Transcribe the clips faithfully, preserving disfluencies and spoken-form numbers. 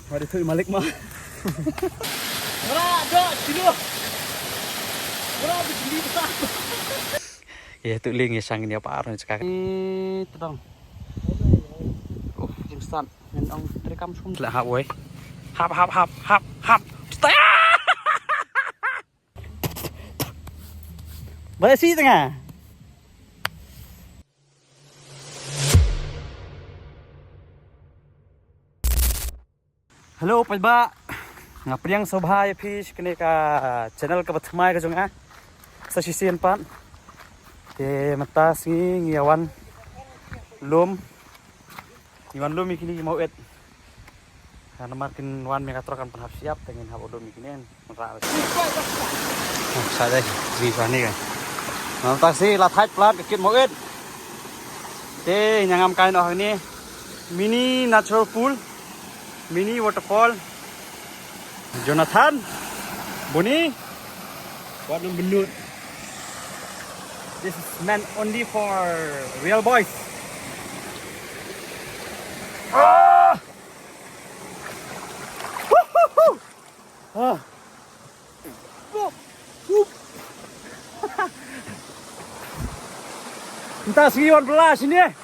Wa da thui malik ma. Ngara da silo. Ngara da silo besar. Ye tu ling ye sang ni apa arun sekarang. Ni tedong. Uh, jimstan. Ngan ong terikam sum. Lah hap woi. Hap hap hap hap hap. Stop. Balik sini tengah. Hello paidbah. Nga pdiang sngewbha ïa phi sha kane ka channel kaba thymmai ka jong nga. Sa shisien pat. Te mynta sngi ngi ïa wan lum. Ngi wan lum ïa kine ki mawit. Namar kin wan mih ka trok kan pynhap shyiap te ngin hap lum ïa kine. Mynta. Sa dei, ri sa ni ka. Mynta sngi la thait palat ka kit mawit. Te ngi ngam kai noh hangne. Mini natural pool. Mini waterfall. Jonathan. Boni. Wat nang benut. This is meant only for real boys. Ah! Woo-hoo-hoo! Ah. Whoop, whoop. Mynta sngi wan bylla shane.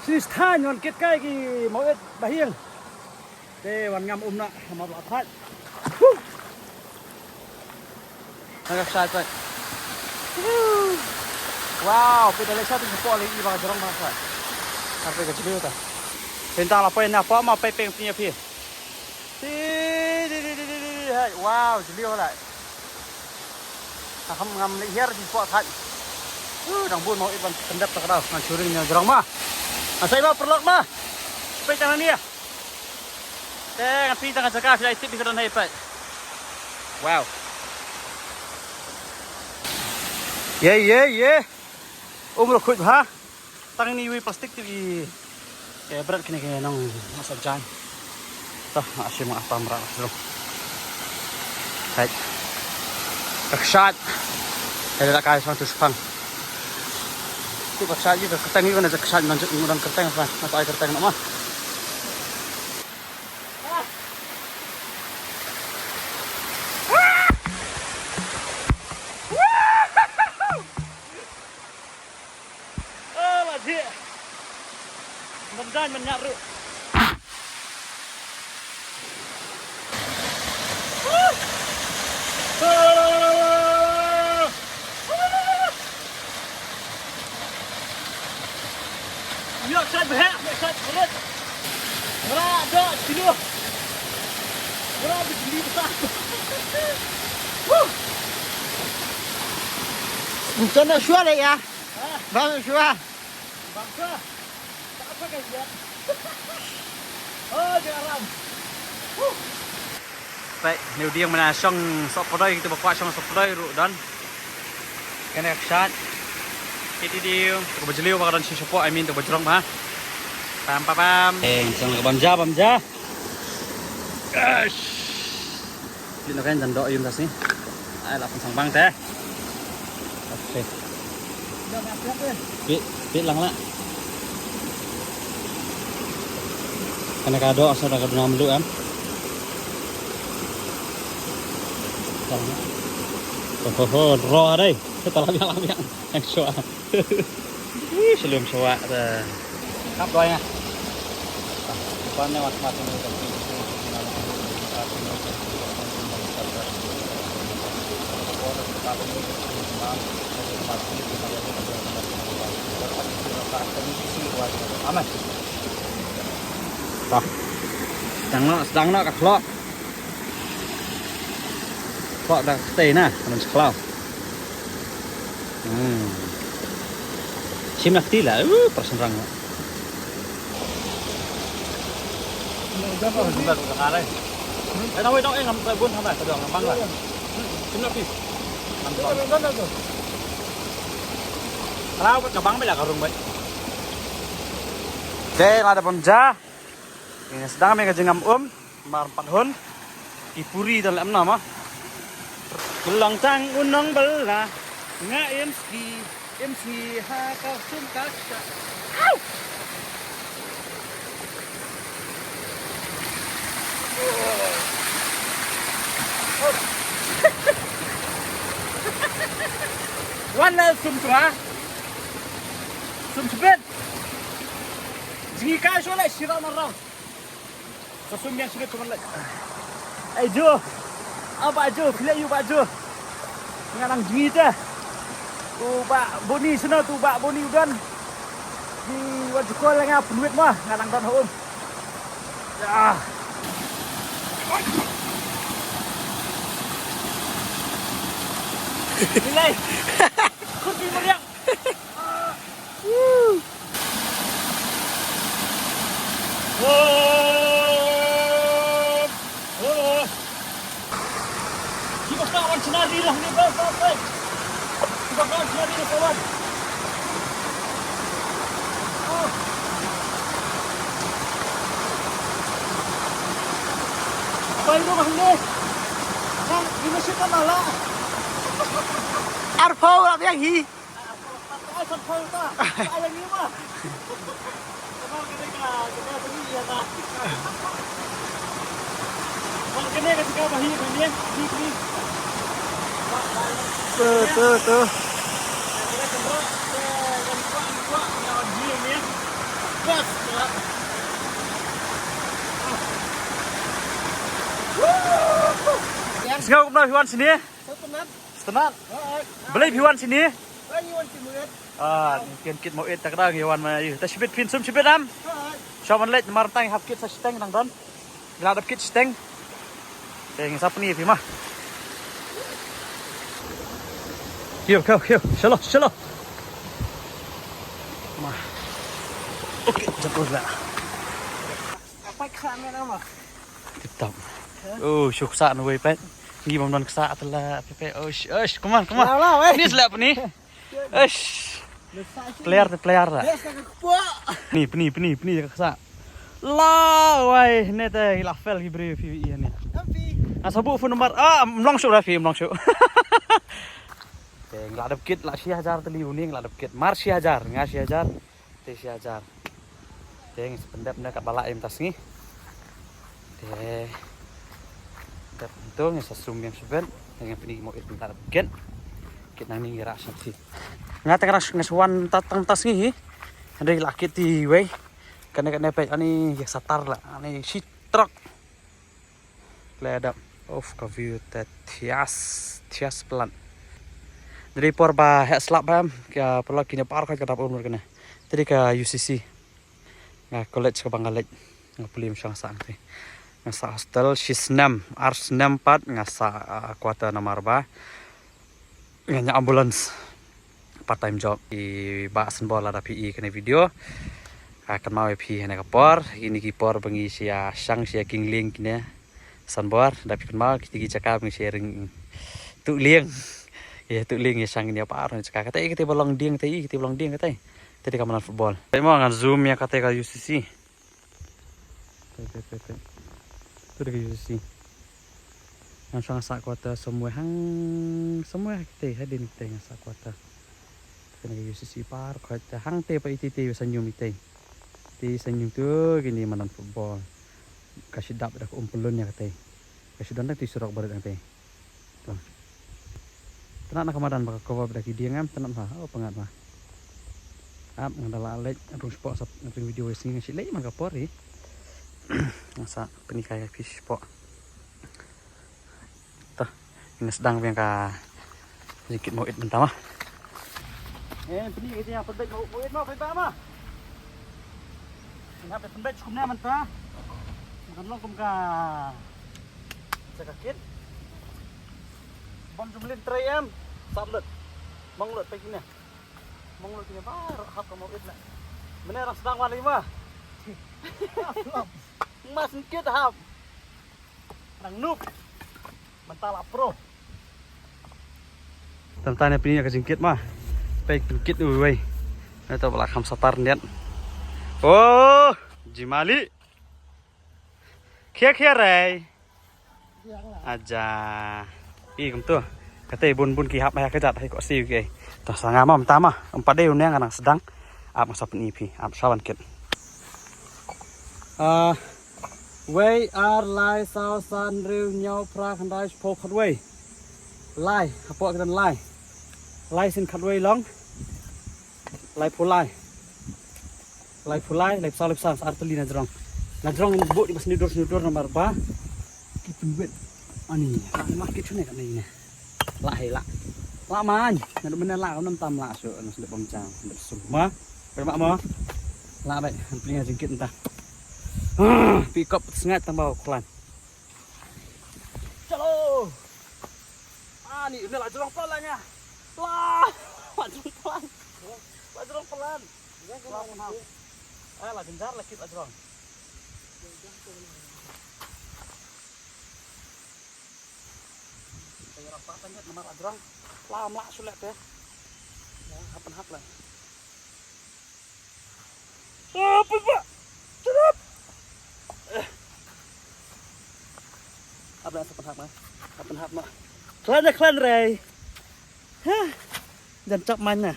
Shane sha thaiñ wan kit kai ki mawit bahiang. Te wan ngam um na ha ma ba thait. Huh. Nga ka shai pat. Wow, phi da leh shai phi support leh i ba ka jrong ba shai. Ar phi ka jrong ta. Phi ta la poi na pa ma phi peng phi phi. Ti, ti, ti, ti, ti, ti, hai. Wow, jylliew lai. Ka kham ngam leh hiar jingpok khat. Uh, dang bun mawit ban pyndep ta ka daw. Ngan shu ring ïa jrong ma. Ngan sa ïa ba paralok ma. Peit tang hangne. Te ngan peit tang ka jaka phi la tip phi ka don ha ïa peit. Wow. Ye, ye, ye. Um ruh khuid bha. Tang ini iwei plastik tu i. Ke bret kine ke nong masa jan. Tah, nga shim nga tam rak selo. Hai. Ka kshaid. Hai, da kai sang tu sepang. Tu ka kshaid, ka kyrteng, ka kshaid, nang nang kyrteng apa? Apa ai kyrteng nama? Ah, la jia. Ban jan ban nyat ruh. Yak sat bhek, yak sat berat. Ngera dok silo. Ngera bejeli besar. Huh. Macam nak shuar ya? Ha? Bang shuar. Bangsa. Tak apa kan dia? Oh, dia aram. Huh. Peit, ne u dieng mynta shong sohpadoi, kita ba kwah shong sohpadoi ruh don. Kane ka kshaid. Ti ti diu, to ba jylliew ba ka don shi shapoh, I mean to ba jrong ba. Pam pam pam. Eh, shong ka bam ja, bam ja. Gosh. Peit noh kan jan doh ïa mynta sngi. Ai la pynsang bang te. Okay. Peit, peit lang la. Kane ka doh sa da ka duna mluh em. Ho ho ho, ro dei. Kita la biang la biang. Yang shuwa. Ih, shlem shuwa ta. Kap doi nga. Depan ni wat mat ni. Amen. Tah. Sdang noh, sdang noh ka khlok. Khlok da ka ktei na, ka don sha khlaw. Hmm. Shim na kti la, uh, pyrshang rang. Eh, na wei dong, eh, ngam sa bun sama, ka dong, ngam bang la. Shim na kti. Ngam bang. Kalau ka bang ba la ka rung bai. Te, la da bam ja. Ngi sdang me ka jingam um. Mar pat hun. Ki puri dan lem nama. Long tang u nong bala. Nga im ski, im ski ha ka sum ka sha. Au! Ana sum tra. Sum sbet. Jngi kai shu leh shira na rau. Sa sum yang shira tu man leh. Ai jo. Aba jo, phi leh ïu ba jo. Nga nang jngi te. U ba Boni sna tu ba Boni u don. Di wat jukol nga pynwit ma, nga nang don ha um. Ah. Nilai. Kursi meriang. Woo. Woo. Kiba kawan shnari lah ni, bang, bang, bang. Kiba kawan shnari lah, kawan. Oh. Bai rumah ni. Kan, ini sih kan malah. Arpau lah biang hi. Tu, tu, tu. Sngewbha kumno phi wan shane? Sngewtynnat. Balei phi wan shane? Ah, ngi kit mawit ta ka dang ngi wan ma ïa. Ta shibit phin sum shibit am. Sha wan leit namar tang hap kit sa shiteng nang don. Ngi la dep kit shiteng. Te ngi sa pyni phi ma. Kiew, kiew, kiew. Shalo, shalo. Ma. Okay, jatuh dah. Apa kha men ama? Tip top. Oh, shu ksa na wei pet. Ngi bam don ksa tela pet. Oh, sh-, oh, sh-, come on, come on. Lao, lao, eh. Ni slap ni. Eish. Player te player la. Ni pni pni pni ka sa. La wai ne te ila fel ki briew phi ïa ne. Nga sabu phone number. Ah, mlong shu ra phi mlong shu. Te nga la dep kit la shi hajar te liu ni nga la dep kit. Mar shi hajar, nga shi hajar. Te shi hajar. Te ngi sa pyndep na ka bala im tas ngi. Te dep to ngi sa sum yang shibet. Ngi pyni mo it pyndep ken. Kit nang ni ngi ra shi ti. Nga tang ra ngi swan ta tang tas ngi hi. Hynrei la kit ti wei. Kane kane pe ani ya satar la. Ani shi trok. Kledap. Of ka view te thias thias plat. Dari por ba heh slap ba em ka pelok kine par ka dap umur kene. Tadi ka U C C. Nga college ka Bangalej. Nga puli mshang sa angti. Nga sa hostel shi snem, ar snem pat nga sa, ah, quarter namar ba. Nga nya ambulance. Part time job. I ba Sanbor lada phi i kane video. Ka kynmaw ïa phi hane ka por. Ini ki por ba ngi sia shang sia kingling kine. Sanbor, da phi kynmaw, kiti ki jaka ba ngi sia ring. Tu lieng. Ïa tu lieng ïa shang kine par jaka. Kata i kati ba long dieng, kata i kati ba long dieng kata i. Tadi ka manan football. Tadi mo ngan zoom ïa kata ka U C C. Te, te, te, te. Tu da ka U C C. Ngan shong sa quarter somewhere hang, somewhere kite, hadin kite ngan sa quarter. Kane ka U C C par, khoit te hang te pa iti te sa nyum ite. Te sa nyum tu, kini manan football. Ka shi dap da ka um pelun ïa kate. Ka shi don da ti surok barit ate. Tnat na ka madan ba ka cover ba da ki dieng em tnat ba. Oh, pyngat ba. Ap nga da la leit rung spot sap nga pyn video sngi nga shi leit man ka por hi. Nga sa pyni kai ka fish spot. Ta nga sdang biang ka jingkit mo it mynta ma. Eh, pyni ka jingkit mo it ma, pynta ma. Nga pynbeit skum ne mynta. Kan long kum ka Sa ka kit. Bom jumlin trei em. Sap lut. Mong lut pei kine. Mong lut kine baroh hap ka mawit na. Mene rang sdang wan lei ma. Mas kit hap. Rang nuk. Mental pro. Tang tang ne pini ka jingkit ma. Pei jingkit uwei. Na to bala kham satar niat. Oh, jimali. Khia khia rei. Aja. I kumtu. Kata bun bun ki hap hai kajat hai ko si ke. Ta sanga ma mynta ma. Empat dei unyang nang sedang. Ap masa peni phi. Ap sawan kit. Ah, wei ar lai saw san riu nyau pra khandai sepho khat wei. Lai, hapoh kitan lai. Lai sien khatwei long. Laiphew lai. Laiphew lai, laiphew saw, laiphew saw, ar tylli na jrong. Na jrong bud ba sniewdur sniewdur namar ba ki pynwit. Ani, la ma ki chune kan ni ne. La hei la. La man, na du men la nam tam la shu na sdep bam jang, sdep sum ma. Pe ma ma. La bai, han pling jingkit nta. Pi kop sngat tang bau klan. Chalo. Ani, ne la jrong plan la nya. La, la jrong plan. La jrong plan. La pynhap. Ai, la jynjar la kit la jrong. Te ïa rap pat tang namar la jrong. La mla shu leh te. Ïa, hap pynhap la. Ah, pynba. Cerap. Eh. Hap la, hap pynhap ma. Hap pynhap ma. Klan, klan rei. Hah. Jan chap man na.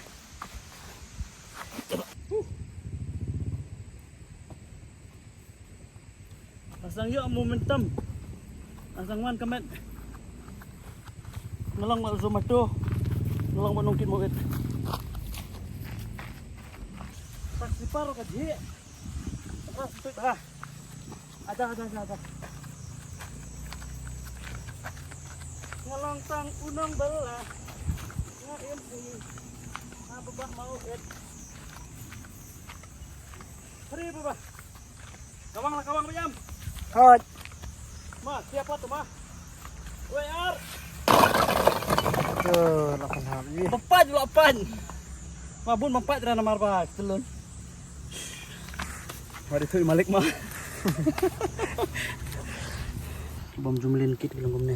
Asang ïoh momentum. Asang wan ka met. Nga long ba Zomato. Nga long ba nongkit mawit. Tak sipar ka jhi. Ras tut ha. Ada, ada, ada, ada. Nga long tang u nongbylla. Nga im hi. Nga babah mawit. Hari babah. Kawang la kawang ba ïam. Hot. Ma, siap pat tu ma. Wei ar. Tu la pynhap ni. Bapad la pan. Ma bun bapad ra namar ba telun. Mari tu malik ma. Bom jumlin kit ki long kumne.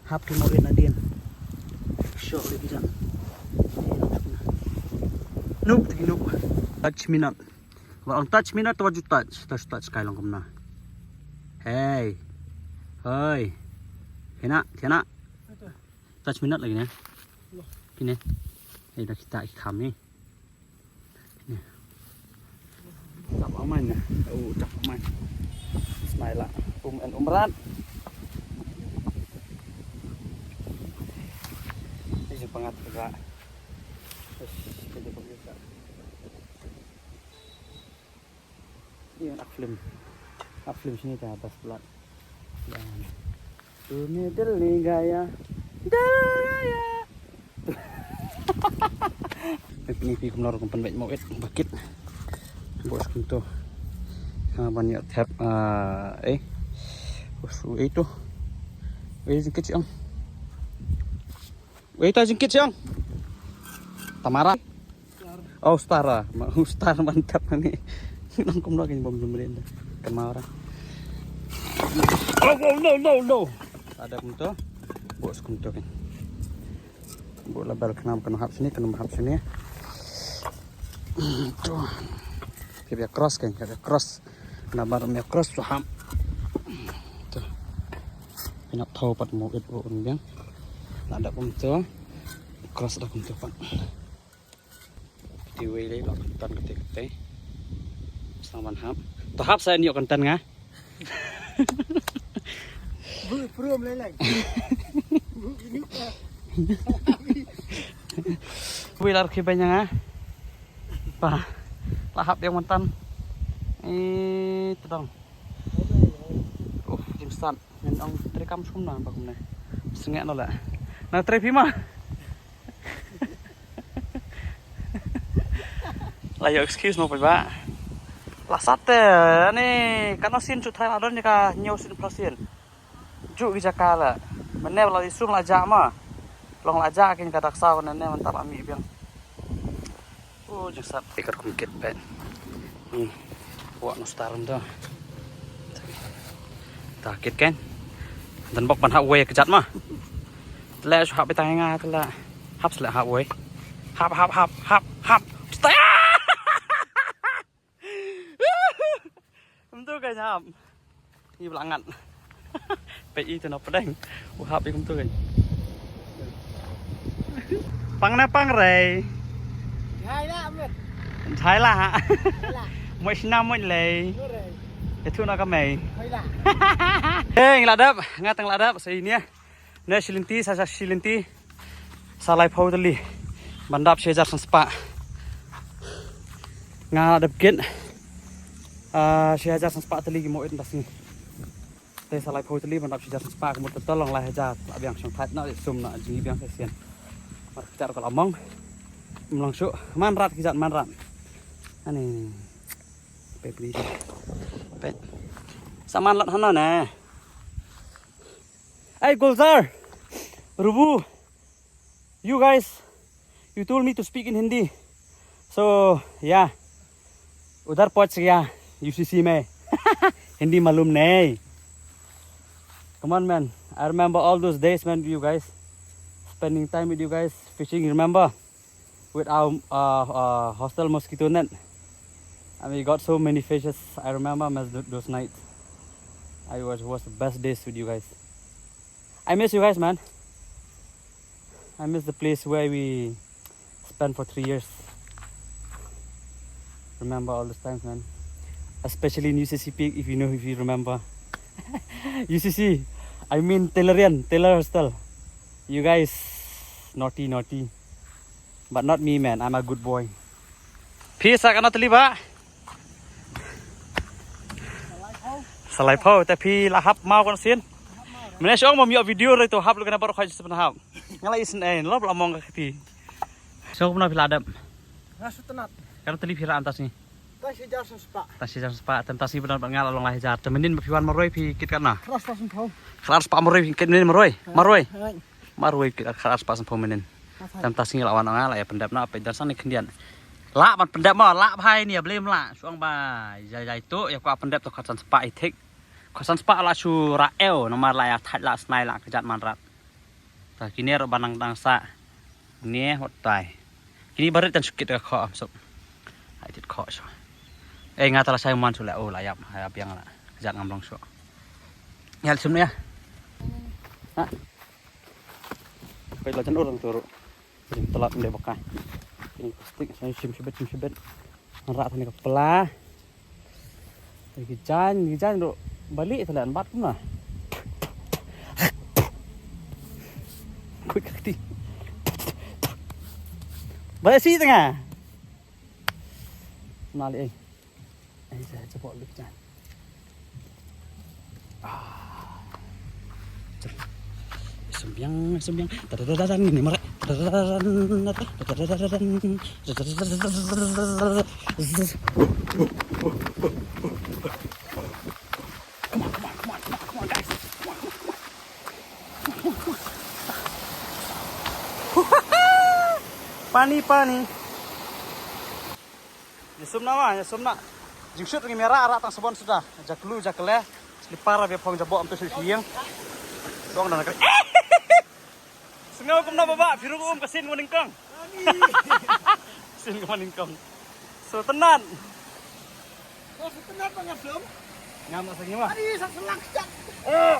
Hap ki mawit nadien. Shok lagi jang. Nup, tagi nup. Touch me not. Ba ong touch me not, wat ju touch. Touch, touch kai long kumna. Hey. Hoi. Hena, hena. Touch me not lagi ne. Kine. Hey, dah kita ikham ni. Tap aman na. Oh, tap aman. Smai la. Um en umrat. Ini je pengat juga. Terus kita buka. Ini nak film. Nak film sini dah atas pelat. Dan tu ni Delhi gaya. Delhi gaya. Ni phi kumno ruh kum pynbeit mawit bakit. Bos kumto. Ha ban ïa thep, ah, eh. Bos eh tu. Eh jingkit siang. Eh ta jingkit siang. Tamara. Oh star ah. Ma star mantap ni. Nang kumno kan bom jumlin. Tamara. Oh, oh no no no. Ada kumto. Bos kumto kan. Buh label khnang kan hap sini, kan hap sini. Tu. Ka bia cross kan, ka bia cross. Namar mia cross tu hap. Tu. Pynap thau pat mawit buh un biang. Lada kumto. Cross da kumto pat. Ti wei lei lo kan tan kate kate. Sang ban hap. To hap sa ni kan tan nga. Bu prum lei lei. Bu ni ka. Wei lar ki banyang ah. Pa. La hap dia montan. Eh, tedong. Oh, jingsan. Ngan ong tre kam sum na ba kumne. Sngek no la. Na tre phi ma. La ïoh excuse mo phi ba. La sat te ani kano sin chu thai la don ka ñiew sin pro sin. Ju ki jaka la. Mane la isum la ja ma. Long la ja kin ka dak saw ne ne man ta la mi biang. Oh, jingsan. Ikar kum kit pet. Ni. Wa no star ndo. Ta kit kan. Dan bok ban hap wei kejat ma. Tele shu hap bitang nga tele. Hap sele hap wei. Hap hap hap hap hap. Stai. Kumtu kan hap. Ni bla ngat. Pe i tu na pedeng. U hap i kumtu kan. Pang na pang rei. Hai la met. Hai la ha. Hai la. Moi sna moi lei. Ore. Itu na ka mei. Hai la. Hei, ngi la dap, nga tang la dap sa ini ya. Ne silinti sa sa silinti. Sa laiphew tylli ban dap shi hajar san spah. Nga dep kit. Ah, shi hajar san spah tylli ki mo it nda sngi. Te sa laiphew tylli ban dap shi hajar san spah, ka mut total long lai hajar. La biang shong thait na sum na jingbiang sa sien. Mar ka jar ka la mong. Mlong shu man rat ki jat man rat. Ani. Pe pri. Pe. Saman lat hana ne. Hey, Gulzar. Rubu. You guys, you told me to speak in Hindi. So, yeah. उधर पहुंच गया, यूसीसी में। हिंदी मालूम नहीं। Come on, man. I remember all those days, man, with you guys. Spending time with you guys, fishing, remember? With our uh, uh, hostel mosquito net. And we got so many fishes. I remember, man, th- those nights. I was was the best days with you guys. I miss you guys, man. I miss the place where we spent for three years. Remember all those times, man. Especially in U C C Peak, if you know, if you remember. U C C, I mean Taylorian, Taylor Hostel. You guys, naughty, naughty. But not me, man. I'm a good boy. Phi sa katno tylli ba? Sa laiphew, te phi la hap maw kan sien. Mane shong mom yo video re to hap lu kana bar khoi sepen hap. Nga la isen eh, lo bla mong ka kti. Shong mna phi la dep. Nga shu tnat. Katno tylli phi ra antas ni. Tang shi hajar san spah. Tang shi hajar san spah, tem tang shi benar nga la long lai hajar. Te mynnin ba phi wan marwei phi kit katno. Klas pas pau. Klas pas marwei phi kit mynnin marwei. Marwei. Hai. Marwei kit klas pas pau mynnin. Tem tang shi la wan nga la ïa pyndep na peit dan sang ni khyndiat. La ban pyndep ma la bhai ni blem la. Shong ba jai jai tu ïa kwa pyndep to khat san spah i thik. Khat san spah la shu ra ew namar la ïa thait la snai la ka jat man rat. Ta kine ruh ba nang dang sa. Ne hot tai. Kine ba rit tan shu kit ka kho am sop. Ai tit kho shu. Eh nga ta la sai man shu la oh la yap ha biang la. Jat ngam long shu. Yal sum ne ya. Ha. Kai la jan orang turu. Jing telat ndai baka. Ini plastik saya sim sibet sim sibet. Ngan rak tane ka pla. Ki jan, ki jan duk balik tane an bat kumna. Kuit ka kti. Balik si tengah. Nali eh. Ai sa sa pok luk jan. Ah. Sembiang, sembiang. Tadadadadan, ini merek. Tadadadadan, tadadadadan. Come on, come on, come on, come on, come on, guys. Come on, come on, come on. Pani, pani. Ïa sum na ma, ïa sum na. Jingshoot ngi mera ara tang sabon suda. Jaklu, jakle. Slipar abi phong jabo am tu shu shieng. Dong dan kali. Sngew kumno baba, phi ruh um ka sin wa nyngkong. Sin wa nyngkong. So tnat. Oh, so tnat ba nga sum. Ngam na sngew. Ari sa selang kjat. Oh.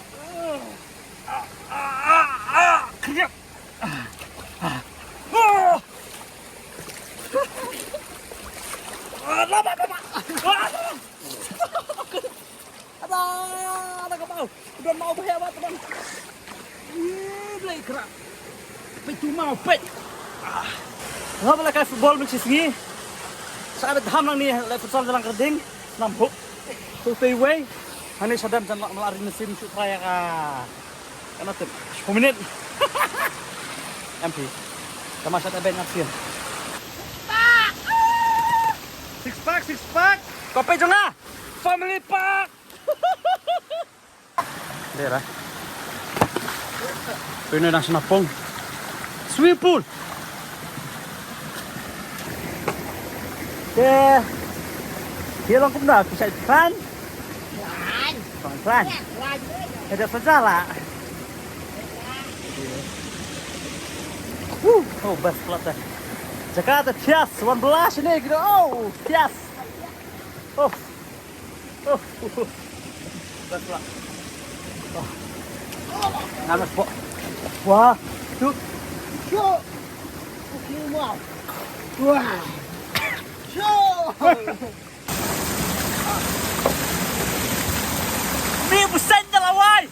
Ah, ah, ah, ah. Kriap. Ah. Ah, lama, lama. Ah, lama. Ada, ada kapal. Udah mau bahaya banget, Bang. Ih, belai kerak. Peit tu mau, peit. Ah. Ngam la kai football mik sisngi. Sa da dham lang ni, la futsal jalan kerding. Nam hook. Tu tei wei. Hani sadam jan la mala rin sim shoot try ka. Kana tip. Sepuluh minit. M P. Tama sa ta ben action. Six pack, six pack. Kopi jong nga. Family pack. Dera. Pune dang sna pong. Swimming pool. Te. Dia long kumda, kisah ikan. Ikan. Ikan. Ada sejarah. Woo. Oh, best plat dah. Jakarta, cheers. Wan belas ini gitu. Oh, cheers. Oh. Oh, oh, oh. Best pula. Oh. Nanas, Pok. Wah, tu. Syuk. Okey, Umar. Wah. Syuk. Ni busan dah lawai.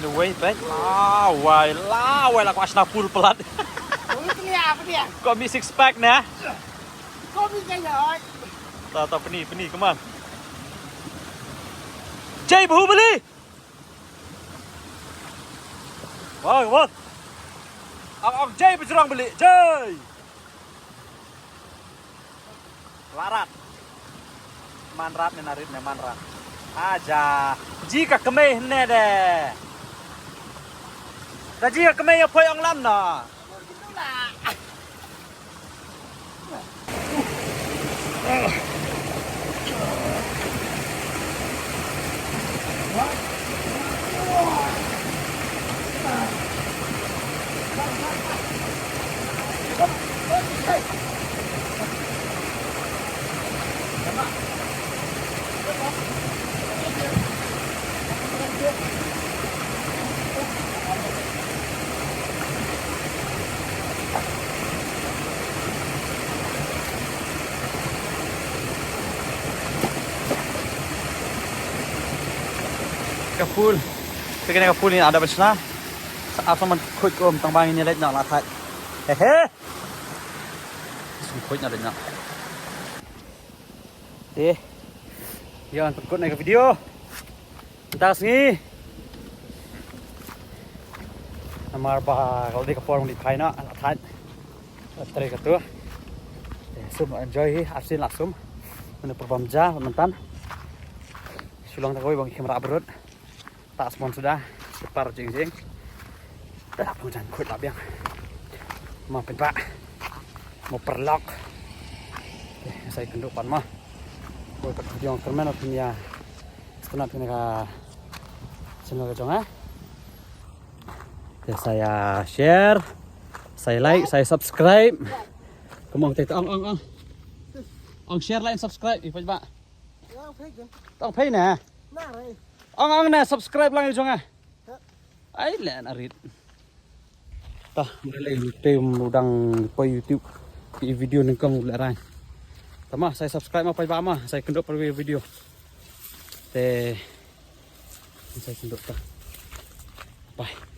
Lawei, peit. Lawei, lawei la kwah shna full palat. Ui, tu ni apa dia? Kau mi six pack na? Kau mi kaya. Ta, ta, peni, peni, come on. Jai Bahubali. Wah, wah. Ang, ang, jai Bajrang Bali, jai. Larat. Manrat ne narit ne manrat. Aja. Ji ka kemei ne de. Da ji ka kemei ya poi ong lam na. Ka pool. Te kane ka pool ni ada bachna. Sa ap saman khuid kum tang bang ini lek na la thai. He he. Sum khuid na lek na. Te. Yan pynkut na ka video. Mynta sngi. Namar ba ka dei ka por ngi phai na la thai. Trei ka tu. Te sum enjoy hi, ap sien la sum. Mane por bam ja myntan. Shu long ta kawei bang khim rah brut. Ta spon suda, separ jing jing. Ta pung jan khuid la biang. Ma pynbah. Ma pyrlok. Te sa ïakynduh pat ma. Koi pat video kyrmen ot pyn ïa. Sngewtynnat pyn ka channel ka jong nga. Te sa ïa share, sa ïa like, sa ïa subscribe. Come on, te ong ong ong. Ong share, like, subscribe. Ïa pat ba. Tong phei na. Ong ong na subscribe lang ïa jong nga. Ai le na rit. Ta, mula le te u dang poi YouTube. Ki video nyngkong u le rang. Ta ma, sa ïa subscribe ma, poi ba ma, sa ïa kynduh pat video. Te sa ïa kynduh ta. Bye.